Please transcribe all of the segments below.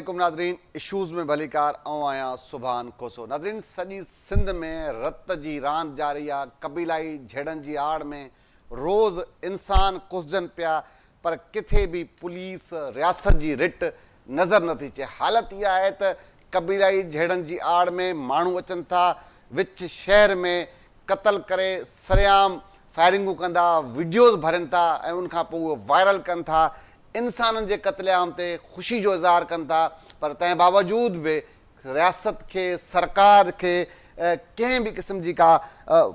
عليڪم ناظرين اشوز ۾ ڀليڪار آئون آهيان سبحان کوسو ناظرين سڄي سنڌ ۾ رت جي راند جاري آ قبيلائي جهيڙن جي آڙ ۾ روز انسان ڪسجن پيا پر ڪٿي به پوليس رياست جي رٽ نظر نٿي اچي حالت اها آهي ته قبيلائي جهيڙن جي آڙ ۾ ماڻهو اچن ٿا وچ شهر ۾ قتل ڪري سرعام فائرنگون ڪندا وڊيوز ڀرين ٿا ۽ ان کان پوء اهي وائرل ڪن ٿا انسانن جي قتل عام تي خوشي جو اظهار ڪن ٿا پر تنهن باوجود به رياست کي سرڪار کي ڪنهن به قسم جي ڪا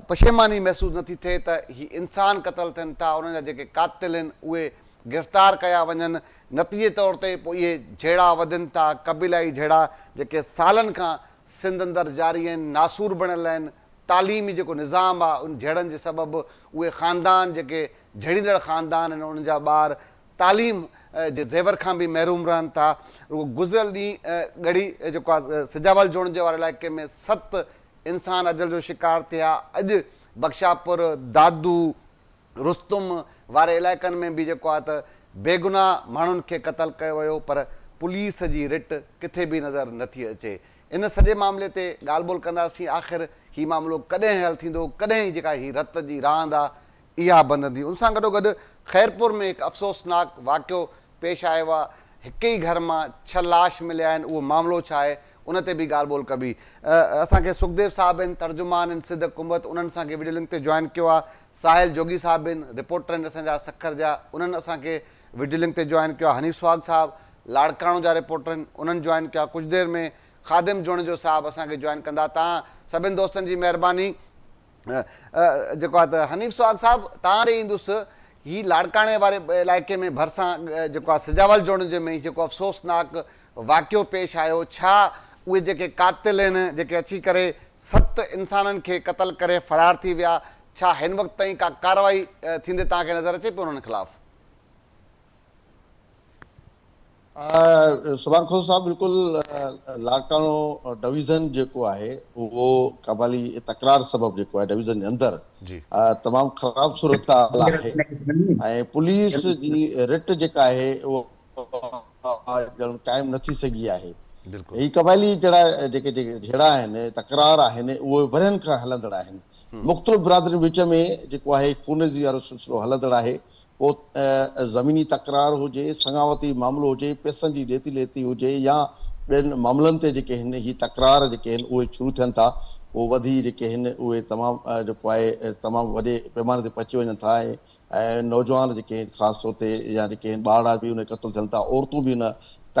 پشيماني محسوس نٿي ٿئي ته هي انسان قتل ٿين ٿا انهن جا جيڪي قاتل آهن اهي گرفتار ڪيا وڃن نتيجي طور تي پوء اهي جهيڙا وڌن ٿا قبيلائي جهيڙا جيڪي سالن کان سنڌ اندر جاري آهن ناسور بڻيل آهن تعليمي جيڪو نظام آهي ان جهيڙن جي سبب اهي خاندان جيڪي جهيڙيندڙ خاندان آهن انهن جا ٻار تعليم جي زيور کان به محروم رهن ٿا. رڳو گذريل ڏينهن ڳڙهي جيڪو آهي سجاول جوڻجي واري علائقي ۾ ست انسان اجل جو شڪار ٿيا. اڄ بخشاپور، دادو، رستم واري علائقن ۾ به جيڪو آهي ته بيگناهه ماڻهن کي قتل ڪيو ويو پر پوليس جي رٽ ڪٿي به نظر نٿي اچي. ان سڄي معاملي تي ڳالهه ٻولهه ڪنداسين آخر هي معاملو ڪڏهن حل ٿيندو ڪڏهن جيڪا هي رت جي راند آهي اها بند ٿي. ان سان گڏوگڏ خيرپور ۾ هڪ افسوسناڪ واقعو پيش آيو آهي، هڪ ئي گهر مان ڇهه لاش مليا آهن، اهو معاملو ڇا آهي ان تي به ڳالهه ٻولهه ڪبي. اسان کي سکديو صاحب آهن، ترجمان آهن سڌ ڪنبت، انهن اسان کي وڊيو لنڪ تي جوائن ڪيو آهي، ساحل جوڳي صاحب آهن، رپورٽر آهن اسان جا سکر جا، انهن اسان کي وڊيو لنڪ تي جوائن ڪيو آهي، حنيف سهاڳ صاحب لاڙڪاڻو جا رپورٽر آهن، انهن جوائن ڪيو آهي، ڪجهه دير ۾ خادم جوڻيجو صاحب اسان کي جوائن ڪندا، توهان سڀن دوستن جي مهرباني. جيڪو آهي ته حنيف سهاڳ صاحب تان ڏي ايندس هي لاڙڪاڻي واري علائقي ۾ ڀرسان جيڪو آهي سجاول جوڻيجي ۾ جيڪو افسوسناڪ واقعو پيش آيو ڇا اهي جيڪي قاتل آهن جيڪي اچي ڪري ست انسانن کي قتل ڪري فرار ٿي ويا ڇا هن وقت تائين ڪا ڪارروائي ٿيندي توهان کي نظر اچي پيو انهن خلاف؟ سبحان کوسو صاحب بلڪل لاڙڪاڻو ڊويزن جيڪو آهي اهو قبائلي تڪرار سبب جيڪو آهي ڊويزن جي اندر تمام خراب صورتحال آهي ۽ پوليس جي رٽ جيڪا آهي اها ڄڻ قائم نه ٿي سگهي آهي هي قبائلي جهڙا جيڪي جهيڙا آهن تڪرار آهن اهي ورهين کان هلندڙ آهن مختلف برادرين وچ ۾ جيڪو آهي خونريزي وارو سلسلو هلندڙ آهي پوء زميني تڪرار هجي، سڱاوتي معاملو هجي، پئسن جي ڏيتي ليتي هجي يا ٻين معاملن تي جيڪي هن هي تڪرار جيڪي هن اهي شروع ٿين ٿا پوء وڌي جيڪي هن اهي تمام جيڪو آهي تمام وڏي پيماني تي پهچي وڃن ٿا ۽ نوجوان جيڪي هن خاص طور تي يا جيڪي هن ٻارڙا به ان قتل ٿين ٿا عورتون به ان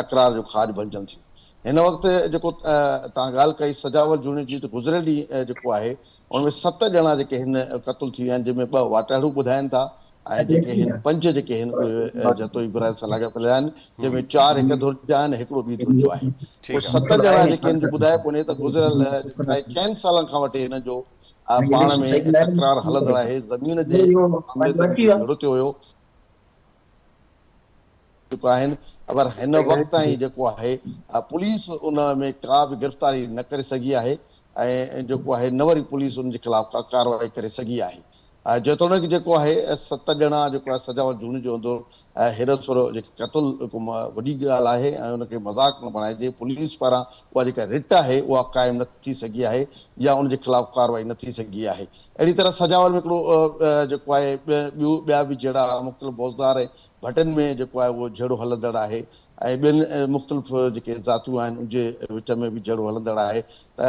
تڪرار جو کاڄ بنجن ٿيون. هن وقت جيڪو توهان ڳالهه ڪئي سجاول جوڻيجي ته گذريل ڏينهن جيڪو آهي ان ۾ ست ڄڻا جيڪي هن قتل ٿي ويا آهن جن ۾ ٻه واٽهڙو ٻڌائين ٿا ۽ جيڪي هن پنج جيڪي هن اهي جتوئي برادري سان لاڳاپيل آهن جنهن ۾ چار هڪ ڌر جا آهن هڪڙو ٻي ڌر جو آهي اهي ست ڄڻا جيڪي هن جو ٻڌايو پيو وڃي ته گذريل چئن سالن کان وٺي هنن جو پاڻ ۾ تڪرار هلندڙ آهي زمين جي معاملي تي جهيڙو ٿيو هيو چڪا آهن پر هن وقت تائين جيڪو آهي پوليس ان ۾ ڪا به گرفتاري نه ڪري سگهي آهي ۽ جيڪو آهي نه وري پوليس ان جي خلاف ڪا ڪارروائي ڪري سگهي آهي جيتوڻيڪ جيڪو آهي ست ڄڻا جيڪو آهي سجاول جوڻيجو اندر هيڏو سارو جيڪي قتل هڪ وڏي ڳالهه آهي ۽ ان کي مذاق نه بڻائجي پوليس پاران اها جيڪا رٽ آهي اها قائم نه ٿي سگهي آهي يا ان جي خلاف ڪارروائي نه ٿي سگهي آهي اهڙي طرح سجاول ۾ هڪڙو جيڪو آهي ٻيو ٻيا به جهيڙا مختلف بوزدار ۽ ڀٽن ۾ جيڪو آهي اهو جهيڙو هلندڙ آهي ۽ ٻين مختلف جيڪي ذاتيون آهن ان جي وچ ۾ به جهيڙو هلندڙ آهي ته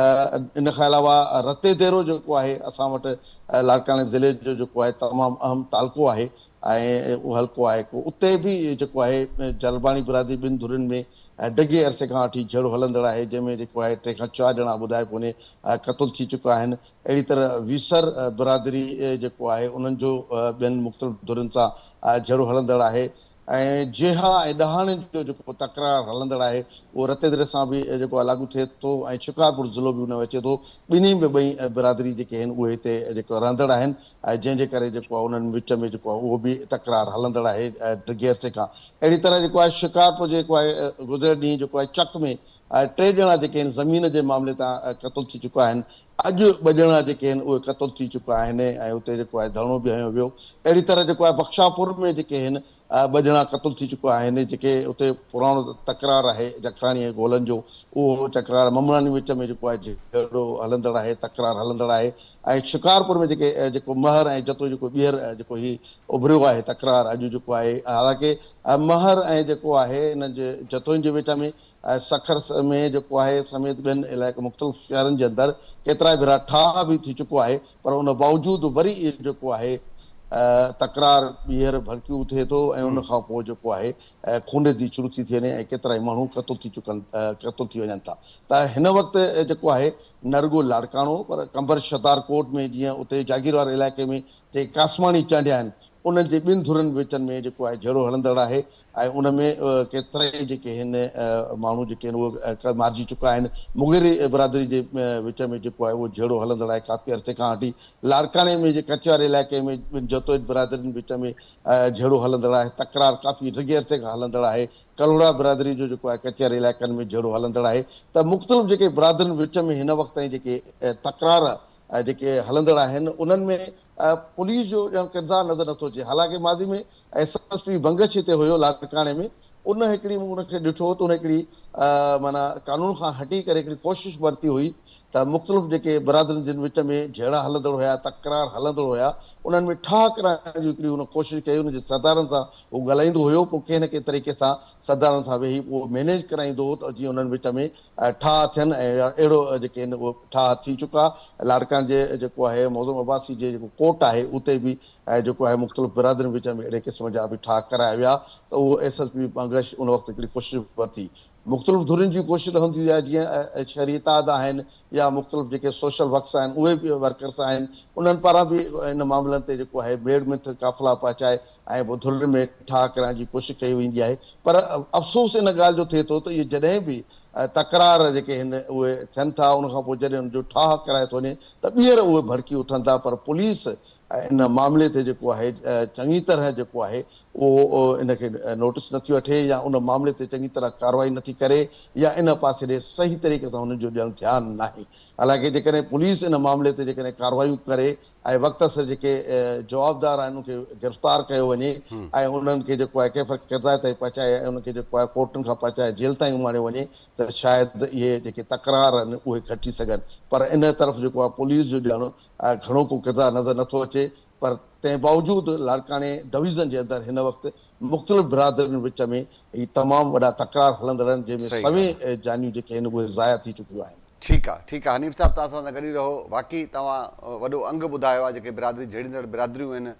ان کان علاوه رتي ديرو جيڪو آهي اسان وٽ لاڙڪاڻي ضلعي جو جيڪو آهي تمام اهم تعلقو آهي ۽ اهو حلقو آهي اتي به جيڪو آهي جلباڻي برادري ٻن ڌرين ۾ ڊگهي عرصي کان وٺي جهيڙو هلندڙ آهي جنهن ۾ جيڪو آهي ٽي کان چار ڄڻا ٻڌائي پوني قتل ٿي چڪا آهن اهڙي طرح ويسر برادري جيڪو آهي انهن جو ٻين مختلف ڌرين سان جهيڙو هلندڙ آهي ۽ جيها ۽ ڏهاڻين جو جيڪو تڪرار هلندڙ آهي اهو رتيدري سان به جيڪو آهي لاڳو ٿئي ٿو ۽ شڪارپور ضلعو به ان ۾ اچي ٿو ٻنهي ۾ ٻئي برادري جيڪي آهن اهي هتي جيڪو رهندڙ آهن ۽ جنهن جي ڪري جيڪو آهي انهن وچ ۾ جيڪو آهي اهو به تڪرار هلندڙ آهي ڊگهي عرصي کان اهڙي طرح جيڪو آهي شڪارپور جيڪو آهي گذريل ڏينهن جيڪو آهي چڪ ۾ ٽي ڄڻا جيڪي آهن زمين جي معاملي تان قتل ٿي چڪا آهن. اڄ ٻه ڄڻا جيڪي آهن اهي قتل ٿي چڪا آهن ۽ اتي جيڪو آهي ڌرڻو به هنيو ويو. اهڙي طرح جيڪو آهي بخشاپور ۾ جيڪي آهن ٻه ڄڻا قتل ٿي چڪا آهن جيڪي اتي پراڻو تڪرار آهي جکراڻي ۽ گولن جو اهو تڪرار ممڻاڻي وچ ۾ جيڪو آهي جهيڙو هلندڙ آهي تڪرار هلندڙ آهي ۽ شڪارپور ۾ جيڪي جيڪو مهر ۽ جتوئي جيڪو ٻيهر جيڪو هي اڀريو آهي تڪرار اڄ جيڪو آهي حالانڪه مهر ۽ جيڪو آهي انهن جي جتوئين جي وچ ۾ سکر ۾ جيڪو آهي سميت ٻين علائقن مختلف شهرن جي اندر ڪيترائي ڀيرا ٺاهه به ٿي چڪو آهي پر ان باوجود وري اهو جيڪو آهي تڪرار ٻيهر ڀڙڪي اٿي ٿو ۽ ان کان پوء جيڪو آهي خونريزي شروع ٿي ٿي وڃي ۽ ڪيترائي ماڻهو قتل ٿي چڪن قتل ٿي وڃن ٿا ته هن وقت جيڪو آهي نه رڳو لاڙڪاڻو پر قمبر شهدارڪوٽ ۾ جيئن اتي جاگير واري علائقي ۾ جيڪي قاسماڻي چانڊيا آهن انهن جي ٻن ڌرين وچن ۾ جيڪو آهي جهيڙو هلندڙ آهي ۽ ان ۾ ڪيترائي جيڪي هن ماڻهو جيڪي آهن اهي مارجي چڪا آهن. مغيري برادري جي وچ ۾ جيڪو آهي اهو جهيڙو هلندڙ آهي ڪافي عرصي کان وٺي لاڙڪاڻي ۾ جي ڪچي واري علائقي ۾ ٻن جتوئي برادرين وچ ۾ جهيڙو هلندڙ آهي تڪرار ڪافي ڊگهي عرصي کان هلندڙ آهي ڪلهوڙا برادري جو جيڪو آهي ڪچي واري علائقن ۾ جهيڙو هلندڙ آهي ته مختلف جيڪي برادرين وچ ۾ هن وقت تائين جيڪي تڪرار جيڪي هلندڙ آهن انهن ۾ پوليس جو ڄڻ ڪردار نظر نٿو اچي حالانڪه ماضي ۾ ايس ايس پي بنگش هتي هيو لاڙڪاڻي ۾ ان هڪڙي مون ان کي ڏٺو ته ان هڪڙي معنيٰ قانون کان هٽي ڪري هڪڙي ڪوشش ورتي هئي ته مختلف جيڪي برادرين جن وچ ۾ جهيڙا هلندڙ هيا تڪرار هلندڙ هيا انهن ۾ ٺاهه ڪرائڻ جي هڪڙي هن ڪوشش ڪئي ان جي سردارن سان هو ڳالهائيندو هيو پوء ڪنهن نه ڪنهن طريقي سان سردارن سان ويهي اهو مينيج ڪرائيندو هو ته جيئن انهن وچ ۾ ٺاهه ٿين ۽ اهڙو جيڪي آهن اهي ٺاهه ٿي چڪا. لاڙڪاڻي جي جيڪو آهي معظم عباسي جي جيڪو ڪورٽ آهي اتي به جيڪو آهي مختلف برادرين وچ ۾ اهڙي قسم جا به ٺاهه ڪرايا ويا ته اهو ايس ايس پي بنگش ان وقت هڪڙي ڪوشش ورتي. مختلف ڌرين جي ڪوشش رهندي آهي جيئن شهري اتحاد آهن يا مختلف جيڪي سوشل ورڪس آهن اهي به ورڪرس آهن انهن پاران به ان معاملن تي جيڪو آهي ميڙ منٿ قافلا پهچائي ۽ پوء ڌرين ۾ ٺاهه ڪرائڻ جي ڪوشش ڪئي ويندي آهي پر افسوس ان ڳالهه جو ٿئي ٿو ته اهي جڏهن به تڪرار جيڪي آهن اهي ٿين ٿا ان کان پوء جڏهن ان جو ٺاهه ڪرايو ٿو وڃي ته ٻيهر اهي ڀڙڪي اٿن ٿا پر پوليس ان معاملي تي جيڪو آهي چڱي طرح جيڪو آهي اهو ان کي نوٽس نٿي وٺي يا ان معاملي تي چڱي طرح ڪارروائي نٿي ڪري يا ان پاسي ڏي صحيح طريقي سان انهن جو ڄڻ ڌيان ناهي حالانڪه جيڪڏهن پوليس ان معاملي تي جيڪڏهن ڪارروايون ڪري ۽ وقت سر جيڪي جوابدار آهن انهن کي گرفتار ڪيو وڃي ۽ انهن کي جيڪو آهي ڪيفر ڪردار تائين پهچائي ۽ انهن کي جيڪو آهي ڪورٽن کان پهچائي جيل تائين اماڻيو وڃي ته شايد اهي جيڪي تڪرار آهن اهي گهٽجي سگهن پر ان طرف جيڪو آهي پوليس جو ڄڻ گهڻو ڪو ڪردار نظر نٿو اچي پر تنهن باوجود لاڙڪاڻي ڊويزن جي اندر هن وقت مختلف برادرين وچ ۾ هي تمام وڏا تڪرار هلندڙ آهن جنهن ۾ صحيح ڳالهه آهي. سوين جانيون جيڪي آهن اهي ضايع ٿي چڪيون آهن. ٺيڪ آ ٺيڪ آ حنيف صاحب توهان اسان سان گڏ ئي رهو واقعي توهان وڏو انگ ٻڌايو آ جيڪي برادري جهيڙيندڙ برادريون آهن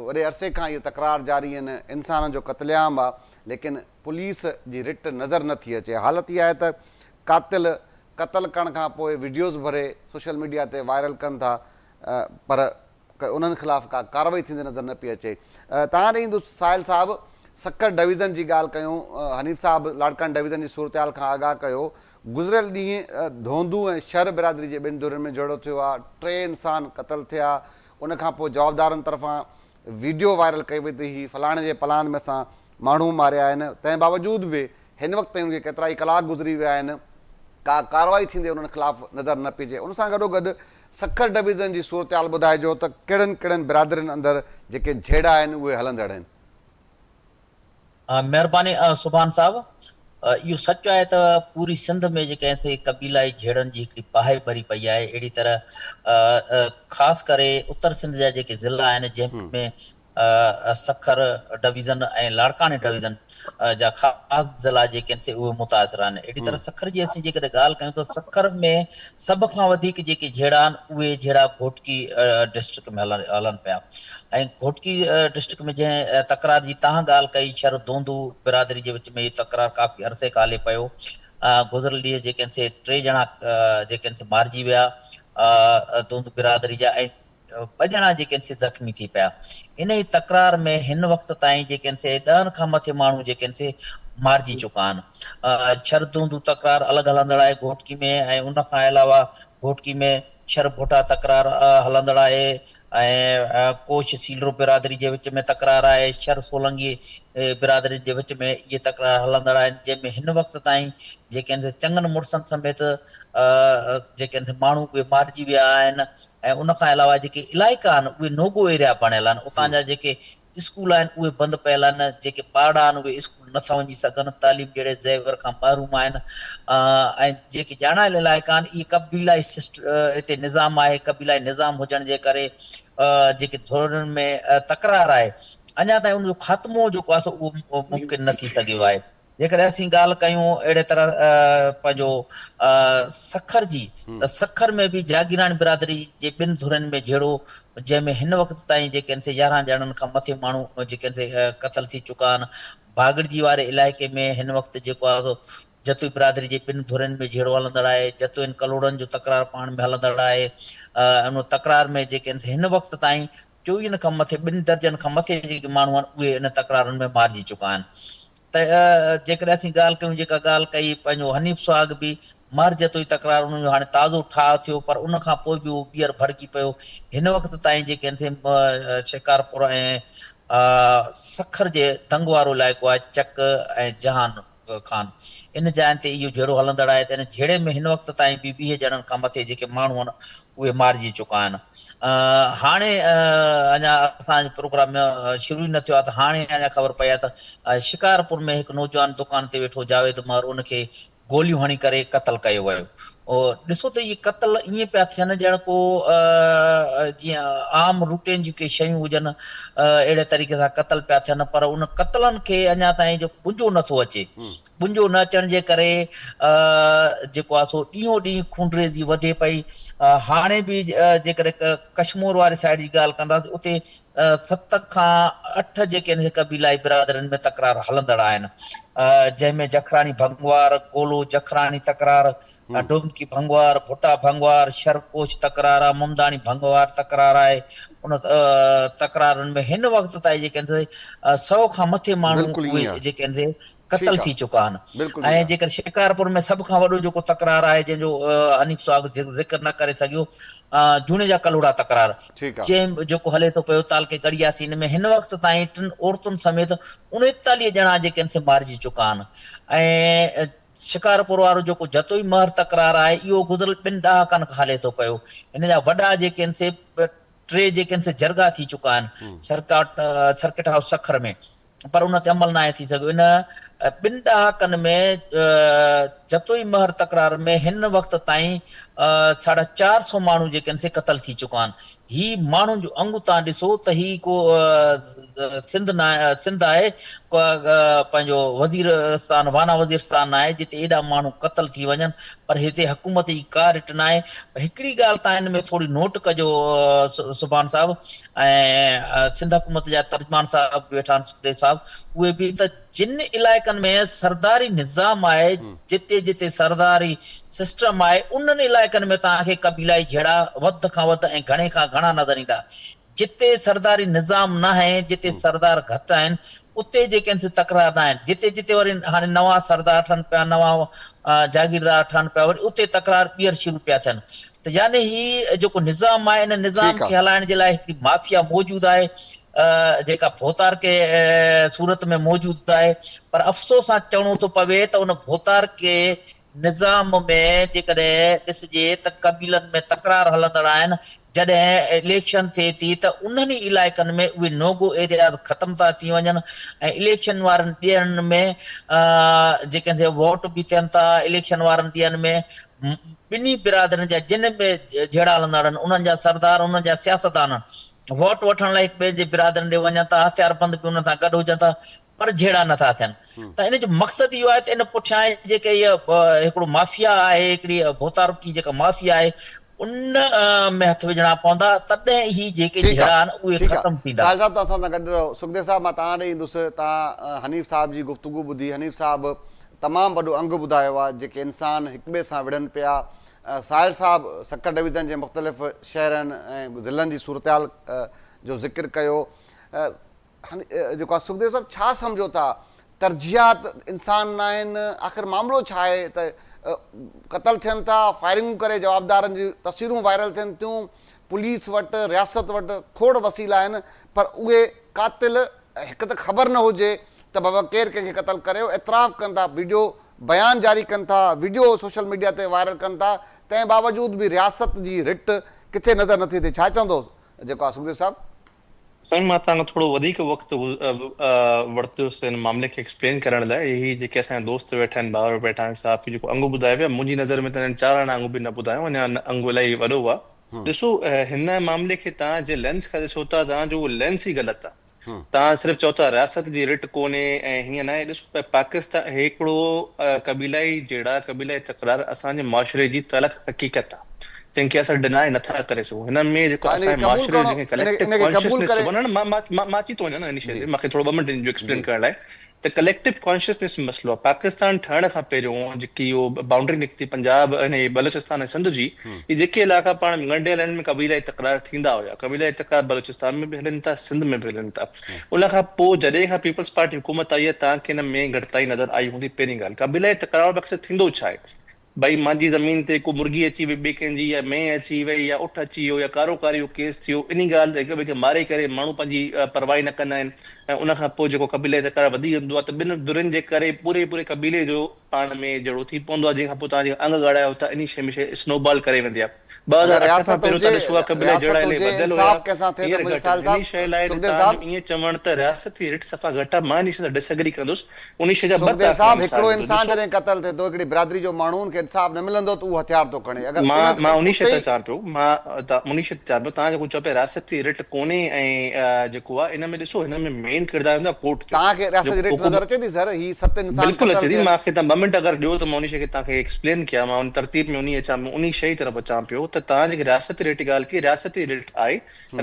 وڏي عرصي کان اهي تڪرار جاري آهن انسانن جو قتل عام آ ليڪن پوليس جي رٽ نظر نه ٿي اچي حالت اها آهي ته قاتل قتل ڪرڻ کان پوء وڊيوز ڀري سوشل ميڊيا تي وائرل ڪن ٿا پر انهن خلاف ڪا ڪارروائي ٿيندي نظر نه پئي اچي. توهان ڏي ايندس ساحل صاحب سکر ڊويزن جي ڳالهه ڪيون حنيف صاحب لاڙڪاڻي ڊويزن جي صورتحال کان آگاهه ڪيو گذريل ڏينهن ڌوندو ۽ شھر برادري جي ٻن ڌرين ۾ جهيڙو ٿيو آهي ٽي انسان قتل ٿيا ان کان پوء جوابدارن طرفان ويڊيو وائرل ڪئي وئي ته هي فلاڻي جي پلاند ۾ اسان ماڻهو ماريا آهن تنهن باوجود به هن وقت تائين ان کي ڪيترائي ڪلاڪ گذري ويا آهن ڪا ڪارروائي ٿيندي انهن خلاف نظر نه پئي اچي ان سان گڏوگڏ سکر ڊويزن جي صورتحال ٻڌائجو ته ڪهڙن ڪهڙن برادرين اندر جيڪي جهيڙا آهن اهي هلندڙ آهن. مهرباني سبحان صاحب اهو سچ آهي ته پوري سنڌ ۾ جيڪڏهن ٿي قبيلائي جهيڙن جي هڪڙي باهه ٻري پئي آهي اهڙي طرح خاص ڪري اتر سنڌ جا جيڪي ضلعا آهن جنهن ۾ سکر ڊويزن ۽ لاڙڪاڻي ڊويزن جا خاص ضلعا جيڪي آهن سي اهي متاثر آهن. اهڙي طرح سکر جي اسين جيڪڏهن ڳالهه ڪيون ته سکر ۾ سڀ کان وڌيڪ جيڪي جهيڙا آهن اهي جهيڙا گهوٽڪي ڊسٽرڪٽ ۾ هلن پيا ۽ گهوٽڪي ڊسٽرڪٽ ۾ جنهن تڪرار جي تهان ڳالهه ڪئي شھر دوندو برادري جي وچ ۾ اهو تڪرار ڪافي عرصي کان هلي پيو گذريل ڏينهن جيڪي آهن سي ٽي ڄڻا جيڪي آهن سي مارجي ويا دوندو برادري جا ۽ ٻه ڄڻا جيڪي آهن سي زخمي ٿي پيا. انهي تڪرار ۾ هن وقت تائين جيڪي آهن سي ڏهن کان مٿي ماڻهو جيڪي آهن سي مارجي چڪا آهن. شھر دونڌو تڪرار الڳ هلندڙ آهي گهوٽڪي ۾ ۽ ان کان علاوه گهوٽڪي ۾ شھر ڀوٽا تڪرار هلندڙ آهي. ۽ ڪوش سيلرو برادري جي وچ ۾ تڪرار آهي، شھر سولنگي برادرين جي وچ ۾ اهي تڪرار هلندڙ آهن، جنهن ۾ هن وقت تائين جيڪي آهن سي چڱن مڙسن سميت جيڪي آهن سي ماڻهو اهي مارجي ويا آهن ۽ ان کان علاوه جيڪي علائقا آهن اهي نوگو ايريا بڻيل آهن، اتان جا جيڪي اسڪول آهن اهي بند پيل آهن، جيڪي ٻارڙا آهن اهي اسڪول نه ٿا وڃي سگهن، تعليم جهڙي زيور کان محروم آهن ۽ جيڪي ڄاڻايل علائقا آهن اهي قبيلائي سسٽ هتي نظام آهي، قبيلائي نظام هجڻ جي ڪري جيڪي ڌرين ۾ تڪرار آهي اڃا تائين ان جو خاتمو جيڪو آهي سو اهو ممڪن نه ٿي سگهيو آهي. جيڪڏهن اسين ڳالهه ڪيون اهڙي طرح پنهنجو سکر جي ته سکر ۾ به جاگيراڻي برادري جي ٻن ڌرين ۾ جهيڙو جنهن ۾ هن وقت تائين جيڪي آهن سي 11 ڄڻن کان مٿي ماڻهو جيڪي آهن سي قتل ٿي چڪا آهن. باگڙجي واري علائقي ۾ هن وقت جيڪو آهي سو جتوئي برادري جي ٻن ڌرين ۾ جهيڙو هلندڙ آهي. جتوئين ڪلهوڙن جو تڪرار پاڻ ۾ هلندڙ آهي. ان تڪرار ۾ جيڪي آهن سي هن وقت تائين چوويهن کان مٿي ٻن درجن کان مٿي جيڪي ماڻهو آهن اهي ان تڪرارن ۾ مارجي چڪا آهن. ته جيڪڏهن اسين ڳالهه ڪيون جيڪا ڳالهه ڪئي پنهنجو حنيف سهاڳ به مهر جتوئي تڪرار ان جو هاڻي تازو ٺاهه ٿيو پر ان کان پوء به اهو ٻيهر ڀڙڪي پيو هن وقت تائين جيڪي آهن سي شڪارپور ۽ سکر جي دنگ وارو علائقو آهي چڪ ۽ جهان خان ان جاين تي اهو جهيڙو هلندڙ آهي ته ان جهيڙي ۾ هن وقت تائين به 20 ڄڻن کان مٿي جيڪي ماڻهو آهن اهي مارجي چڪا آهن. هاڻي اڃا اسان جو پروگرام شروع ئي نه ٿيو آهي ته هاڻي اڃا خبر پئي آهي ته شڪارپور ۾ هڪ نوجوان دڪان تي ويٺو جاويد مهر ان کي گوليون هڻي ڪري قتل ڪيو ويو. ڏسو ته اهي قتل ائين پيا ٿين ڄڻ ڪو جيئن عام روٽين جون ڪي شيون هجن اهڙي طريقي سان قتل پيا ٿين پر ان قتلن کي اڃا تائين جو ٻنجو نٿو اچي. ٻنجو نه اچڻ جي ڪري جيڪو آهي سو ڏينهون ڏينهن خونريزي وڌي پئي. هاڻي به جيڪڏهن ڪشمور واري سائيڊ جي ڳالهه ڪنداسين اتي ست کان اٺ جيڪي آهن قبيلائي برادرين ۾ تڪرار هلندڙ آهن جنهن ۾ جکراڻي ڀنگوار، گولو جکراڻي تڪرار، ڊومڪي ڀنگوار، ڀٽا ڀنگوار، شھر ڪوچ تڪرار آ، ممداڻي ڀنگوار تڪرار آهي، ان تڪرارن ۾ هن وقت تائين جيڪي آهن سئو کان مٿي ماڻهو بلڪل ائين اهي آ. جيڪي آهن سي قتل ٺيڪ آ ٿي چڪا آهن بلڪل ۽ ٺيڪ آ. جيڪر شڪارپور ۾ سڀ کان وڏو جيڪو تڪرار آهي جنهن جو حنيف سهاڳ ذڪر نه ڪري سگهيو جوڻيجا ڪلهوڙا تڪرار ٺيڪ آ. جنهن جيڪو هلي ٿو پيو تعلقي ڳڙهي ياسين ۾ هن وقت تائين ٽن عورتن سميت 39 ڄڻا جيڪي آهن سي مارجي چڪا آهن ۽ شڪارپور وارو جيڪو جتوئي مهر تڪرار آهي اهو گذريل ٻن ڏهاڪن کان هلي ٿو پيو هن جا وڏا جيڪي آهن سي ٽي جيڪي آهن سي جرڳا ٿي چڪا آهن سرڪٽ هائوس سکر ۾ پر ان تي عمل ناهي ٿي سگهيو. ان ٻن ڏهاڪن ۾ جتوئي مهر تڪرار ۾ هن وقت تائين ساڍا چار سئو ماڻهو جيڪي آهن سي قتل ٿي چڪا آهن. هي ماڻهن جو انگ تان ڏسو ته هي ڪو سنڌ نه سنڌ آهي پنهنجو وزيرستان وانا وزيرستان ناهي جتي ايڏا ماڻهو قتل ٿي وڃن پر هتي حڪومت جي ڪا رٽ ناهي. هڪڙي ڳالهه تان ان ۾ ٿوري نوٽ ڪجو سبحان صاحب ۽ سنڌ حڪومت جا ترجمان صاحب به ويٺا آهن سکديو صاحب اهي به ته جن علائقن ۾ سرداري نظام آهي جتي جتي سرداري سسٽم آهي انهن علائقن ۾ توهان کي قبيلائي جهيڙا وڌ کان وڌ ۽ گهڻي کان گهڻا نظر ايندا جتي سرداري نظام ناهي جتي سردار گهٽ آهن اتي جيڪي آهن سي تڪرار ناهن جتي جتي وري هاڻي نوان سردار ٺهن پيا نوان جاگيردار ٺهن پيا وري اتي تڪرار ٻيهر شروع پيا ٿين ته يعني هي جيڪو نظام آهي ان نظام ٺيڪ آ. کي هلائڻ جي لاء هڪڙي مافيا موجود آهي جيڪا ڀوتارڪي صورت ۾ موجود آهي پر افسوس سان چوڻو ٿو پوي ته ان ڀوتارڪي نظام ۾ جيڪڏهن ڏسجي ته قبيلن ۾ تڪرار هلندڙ آهن، جڏهن اليڪشن ٿئي ٿي ته انهن ئي علائقن ۾ اهي نو گو ايرياز ختم ٿا ٿي وڃن ۽ اليڪشن وارن ڏينهن ۾ جيڪي ووٽ به ٿين ٿا اليڪشن وارن ڏينهن ۾ ٻنهي برادرين جا جن به جهيڙا هلندڙ آهن انهن جا سردار انهن جا سياستدان ووٽ وٺڻ لاء هڪ ٻئي جي برادرين ڏي وڃن ٿا هٿياربند به انهن سان گڏ هجن ٿا پر جهيڙا نه ٿا ٿين ته ان جو مقصد اهو آهي ته ان پٺيان جيڪي هيء هڪڙو مافيا آهي هڪڙي ڀوتارڪي جيڪا مافيا آهي ان ۾ هٿ وجهڻا پوندا تڏهن هي جيڪي ٺيڪ آ جهيڙا آهن اهي ٺيڪ آ ختم ٿيندا. ساحل صاحب توهان اسان سان گڏ رهو سکديو صاحب مان توهان ڏي ايندس توهان حنيف صاحب جي گفتگو ٻڌي حنيف صاحب تمام وڏو انگ ٻڌايو آ جيڪي انسان هڪ ٻئي سان وڙهن پيا ساحل صاحب سکر ڊويزن جي مختلف شهرن ۽ ضلعن جي صورتحال جو ذڪر ڪيو جيڪو آ سکديو صاحب ڇا سمجهو ٿا ترجيحات انسان ناهن آخر معاملو ڇا آهي ته قتل ٿين ٿا فائرنگون ڪري جوابدارن جون تصويرون وائرل ٿين ٿيون پوليس وٽ رياست وٽ کوڙ وسيلا آهن پر اهي قاتل هڪ ته خبر نه هجي ته بابا ڪير ڪنهن کي قتل ڪريو اعتراف ڪن ٿا ويڊيو بيان جاري ڪن ٿا ويڊيو سوشل ميڊيا تي وائرل ڪن ٿا تنهن باوجود به رياست جي رٽ ڪٿي نظر نٿي اچي ڇا چوندو جيڪو آ سکديو صاحب. سائين مان توهان کان ٿورو وڌيڪ وقت ورتوس هن معاملي کي ايڪسپلين ڪرڻ لاء هي جيڪي اسان جا دوست ويٺا آهن ڀائر ويٺا آهن صحافي جيڪو انگ ٻڌايو پيا منهنجي نظر ۾ ته هنن چار آنا انگ به نه ٻڌايو اڃا انگ الاهي وڏو آهي ڏسو هن معاملي کي توهان جنهن لينس کان ڏسو ٿا توهان جو اهو لينس ئي غلط آهي توهان صرف چئو ٿا رياست جي رٽ ڪونهي ۽ هيئن ناهي ڏسو پاڪستان هڪڙو قبيلائي جهيڙا قبيلائي تڪرار اسان جي معاشري جي تلخ حقيقت آهي جنهن کي اسان ڊنائي نٿا ڪري سگهون هن ۾ جيڪو ها ان کي اسان جي قبول معاشري جو ڪرڻو جنهن کي ان ڪليڪٽو ان کي قبول ڪانشسنيس ڪري چئبو آهي نه نه مان مان مان اچي ٿو وڃان نه ان شيء جي تي مونکي ٿورو ٻه منٽ ڏجو جي ايڪسپلين ڪرڻ لاء ته ڪليڪٽو ڪانشسنيس جو مسئلو آهي پاڪستان ٺهڻ کان پهريون جيڪي اهو بائونڊري نڪتي پنجاب ۽ بلوچستان ۽ سنڌ جي هي جيڪي علائقا پاڻ ۾ ڳنڍيل آهن ان ۾ قبيلائي تڪرار ٿيندا هيا قبيلائي تڪرار بلوچستان ۾ به هلن ٿا سنڌ ۾ به هلن ٿا ان کان پوء جڏهن کان پيپلز پارٽي حڪومت آئي آهي توهان کي ان ۾ گهٽتائي نظر آئي هوندي پهرين ڳالهه قبيلائي تڪرار ۾ اڪثر ٿيندو ڇا آهي ڀئي مانجي زمين تي ڪو مرغي اچي وئي ٻئي ڪنهن جي يا مينهن اچي وئي يا اٺ اچي ويو يا ڪارو ڪاري جو ڪيس ٿيو انهي ڳالهه تي هڪ ٻئي کي ماري ڪري ماڻهو پنهنجي پرواهي نه ڪندا آهن ۽ ان کان پوء جيڪو قبيلائي تڪرار وڌي ويندو آهي ته ٻن ڌرين جي ڪري پوري پوري قبيلي جو پاڻ ۾ جهيڙو ٿي پوندو آهي جنهن کان پوء توهان جيڪا انگ ڳاڙايو ٿا انهي شيء ۾ شيء اسنو بال ڪري ويندي آهي اگر 2008 کان رياست پهريون هجي ته ڏسو ها قبيلائي رياست جهيڙا الائي هجي وڌيل هيا انصاف ڪنهن سان ٿئي ته هينئر منهنجي گهٽ ساحل آهن انهي صاحب شيء لاء سکديو توهان صاحب جو ائين چوڻ ته رياستي رٽ صفا گهٽ آهي مان انهي شيء سان ڊس اگري ڪندس انهي شيء جا ٻه سکديو توهان کي صاحب مان مثال هڪڙو ڏيندس انسان ڏسو جڏهن قتل ٿئي ٿو هڪڙي برادري جو ماڻهو ان کي انصاف نه ملندو ته اهو هٿيار ٿو کڻي اگر مان ان مان انهي شيء اتي تي ئي چوان پيو مان انهي شيء تي چوان پيو توهان جيڪو چئو پيا رياستي رٽ ڪونهي ۽ جيڪو آهي ان ۾ ڏسو هن ۾ مين ڪردار هوندو آهي ڪورٽ جو توهان کي رياست جي جيڪو رٽ حڪم نظر اچي ٿي سر هي ست انسان بلڪل قتل اچي ٿي ٿيا مان کي توهان ٻه منٽ اگر ڏيو ته مان انهي شيء کي توهان کي ايڪسپلين ڪيان مان ان ترتيب ۾ انهي اچان انهي شيء طرف اچان پيو ته توهان جيڪي رياستي رٽ جي ڳالهه ڪئي رياستي رٽ آهي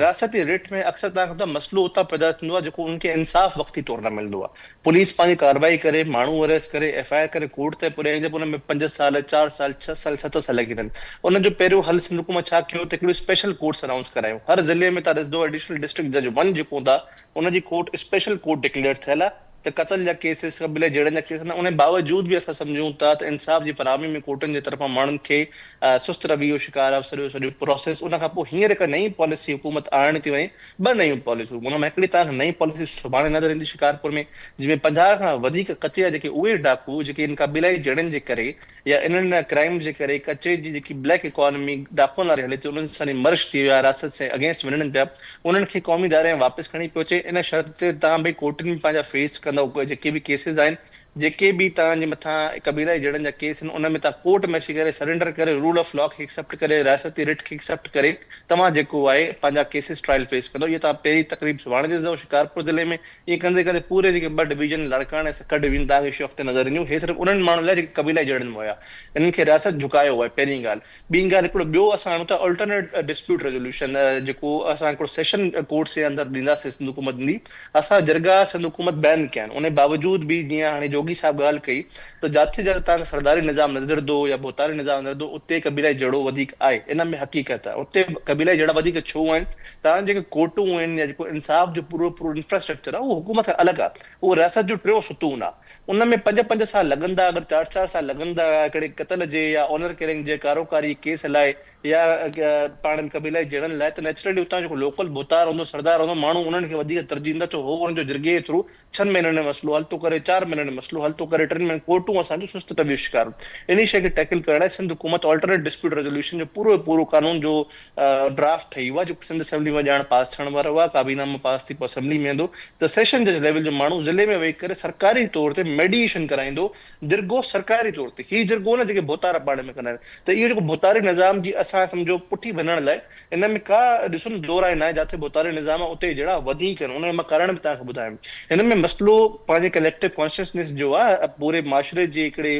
رياستي رٽ ۾ اڪثر توهان کي ٻڌايان مسئلو اتان پيدا ٿيندو آهي جيڪو ان کي انصاف وقتي طور نه ملندو آهي پوليس پنهنجي ڪارروائي ڪري ماڻهو اريسٽ ڪري ايف I R ڪري ڪورٽ تائين پڄائيندي به ان ۾ پنج سال چار سال ڇهه سال ست سال لڳي ويندا آهن ان جو پهريون حل سنڌ حڪومت ڇا ڪيو ته هڪڙيون اسپيشل ڪورٽس انائونس ڪرايون هر ضلعي ۾ توهان ڏسندو ايڊيشنل ڊسٽرڪٽ جج ون جيڪو هوندا ان جي ڪورٽ اسپيشل ڪورٽ ڊڪليئر ٿيل آهي ته قتل جا ڪيسز قبيلي جهيڙن جا ڪيس ان باوجود به اسان سمجهون ٿا ته انصاف جي فراهمي ۾ ڪورٽن جي طرفان ماڻهن کي سست روي جو شڪار آهي سڄو سڄو پراسيس ان کان پوء هينئر هڪ نئين پاليسي حڪومت آڻڻ ٿي وڃي ٻه نيون پاليسيون ان مان هڪڙي توهان کي نئين پاليسي سڀاڻي نظر ايندي شڪارپور ۾ جنهن ۾ 50 کان وڌيڪ ڪچي جا جيڪي اهي ڊاڪو جيڪي ان قبيلائي جهيڙن جي ڪري يا انهن ڪرائمز جي ڪري ڪچي جي جيڪي بليڪ اڪانومي ڊاڪون واري هلي ٿي انهن سان مرش ٿي ويا رياست سان اگينسٽ وڃن پيا انهن کي قومي اداري ۾ واپس کڻي پيو اچي ان شرط تي توهان به ڪورٽن ۾ پنهنجا فيس ڪندؤ جيڪي به ڪيسز آهن جيڪي به توهان جي مٿان قبيلائي جهيڙن جا ڪيس آهن ان ۾ توهان ڪورٽ ۾ اچي ڪري سرينڊر ڪري رول آف لا کي ايڪسيپٽ ڪري رياستي رٽ کي ايڪسيپٽ ڪري توهان جيڪو آهي پنهنجا ڪيسز ٽرائل فيس ڪندؤ اهي توهان پهرين تقريب سڀاڻي ڏسندؤ شڪارپور ضلعي ۾ ائين ڪندي ڪندي پوري جيڪي ٻه ڊويزن لاڙڪاڻي ۽ سکر ڊويزن توهان کي شوق تي نظر اينديون. هي صرف انهن ماڻهن لاء جيڪي قبيلائي جهيڙن ۾ هيا. انهن کي رياست جهڪايو آهي پهرين ڳالهه. ٻي ڳالهه هڪڙو ٻيو اسان آڻيون ٿا آلٽرنيٽ ڊسپيوٽ ريزوليوشن جيڪو اسان هڪڙو سيشن ڪورٽس جي اندر ڏينداسين سنڌ حڪومت ڏيندي. اسان جرڳا سنڌ حڪومت بين ڪيا آهن ان باوجود به جيئن هاڻي جوڳي صاحب ڳالهه ڪئي ته جاٿي جاٿي توهان کي سرداري نظام نظر ايندو يا ڀوتاري نظام نظر ايندو اتي قبيلائي جهيڙو وڌيڪ آهي ان ۾ حقيقت آهي اتي قبيلائي جهيڙا وڌيڪ ڇو آهن تان جيڪي ڪورٽون آهن يا جيڪو انصاف جو پورو پورو انفراسٽرڪچر آهي اهو حڪومت کان الڳ آهي اهو رياست جو ٽيون ستون آهي ان ۾ پنج پنج سال لڳندا اگر چار چار سال لڳندا هڪڙي قتل جي يا آنر ڪلنگ جي ڪاروڪاري ڪيس لاء يا پاڻ ۾ قبيلائي جهيڙن لاء ته نيچرلي اتان جيڪو لوڪل ڀوتار هوندو سردار هوندو ماڻهو انهن کي وڌيڪ ترجيح ڏيندا ڇو هو انهن جو جرڳي جي ٿرو ڇهن مهينن ۾ مسئلو حل ٿو ڪري، چار مهينن ۾ مسئلو حل ٿو ڪري، ٽن مهينن ڪورٽون اسان جون سست رويو شڪار انهي شيء کي ٽيڪل ڪرڻ لاء سنڌ حڪومت آلٽرنيٽ ڊسپيوٽ ريزوليوشن جو پورو جو پورو قانون جو ڊرافٽ ٺهي ويو آهي جيڪو سنڌ اسيمبلي مان ڄاڻ پاس ٿيڻ وارو آهي ڪابينا مان پاس ٿي پوء اسيمبلي ۾ ايندو ته سيشن جج ليول جو ماڻهو ضلعي ۾ ويهي ڪري سرڪاري طور تي ميڊيئيشن ڪرائيندو جرڳو سرڪاري طور تي هي جرڳو نه جيڪي ڀوتار پاڻ ۾ ڪندا آهن ته اهو جيڪو ڀوتاري نظام جي اسان سمجهو پٺي ڀڃڻ لاء ان ۾ ڪا ڏسو نه دور آهي ناهي جاٿي ڀوتاري نظام آهي اتي جهڙا وڌيڪ آهن ان جو مان ڪارڻ به توهان کي ٻڌايم هن ۾ مسئلو پنهنجي ڪليڪٽو ڪانشسنيس جو آهي پوري معاشري جي هڪڙي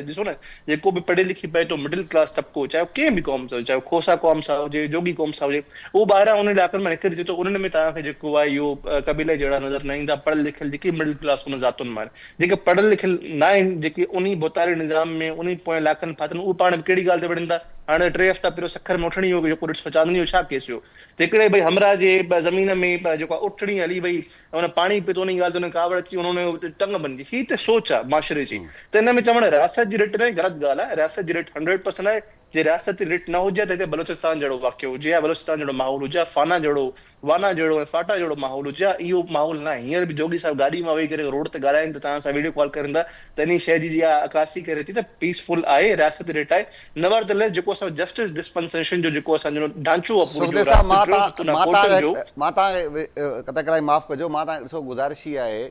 ڏسو نه جيڪو به پڙهي لکي پئي ٿو مڊل ڪلاس طبقو چاهي اهو ڪنهن به قوم سان هجي چاهي اهو کوسا قوم سان هجي جوڳي قوم سان هجي اهو ٻاهران انهن علائقن مان نڪري اچي ٿو انهن ۾ توهان کي جيڪو آهي اهو قبيلي جهڙا نظر نه ايندا پڙهيل لکيل جيڪي مڊل ڪلاس ان ذاتن مان آهن جيڪي پڙهيل لکيل نه آهن جيڪي انهي ڀوتاري نظام ۾ انهي پوئين علائقن ۾ ڦاٿل آهن اهي پاڻ ۾ ڪهڙي ڳالهه تي وڙهن ٿا. هاڻي ٽي هفتا پهريون سکر ۾ اٺڻي هيو جيڪو ڏٺو چاندني جو ڇا ڪيس هيو ته هڪڙي ڀئي همراهه جي زمين ۾ جيڪو آهي اٺڻي هلي وئي ۽ ان پاڻي پيتو انهي ڳالهه تي ان ڪاوڙ اچي ان جو ٽنگ ڀڃي هي ته سوچ آهي معاشري جي ته ان ۾ چوڻ رياست جي رٽ ناهي غلط ڳالهه آهي رياست جي رٽ هنڊريڊ پرسنٽ آهي جي رياست جي رٽ نه هجي ها ته هتي بلوچستان جهڙو واقعو هجي ها بلوچستان جهڙو ماحول هجي ها فانا جهڙو وانا جهڙو ۽ فاٽا جهڙو ماحول هجي ها اهو ماحول ناهي هينئر به جوڳي صاحب گاڏي مان ويهي ڪري روڊ تي ڳالهائين ته توهان سان ويڊيو ڪال ڪرين ٿا ته انهي شيء جي اها عڪاسي ڪري ٿي ته پيس فل آهي رياست رٽ آهي نيور the ليس جيڪو اسان جسٽس ڊسپنسيشن جو جيڪو اسان جو ڍانچو آهي پورو سکديو جو صاحب مان رياست جو تان ستون آهي مان تان ڪورٽن جو مان تان کي قطع ڪلامي معاف ڪجو مان تان کي ڏسو گذارش هي آهي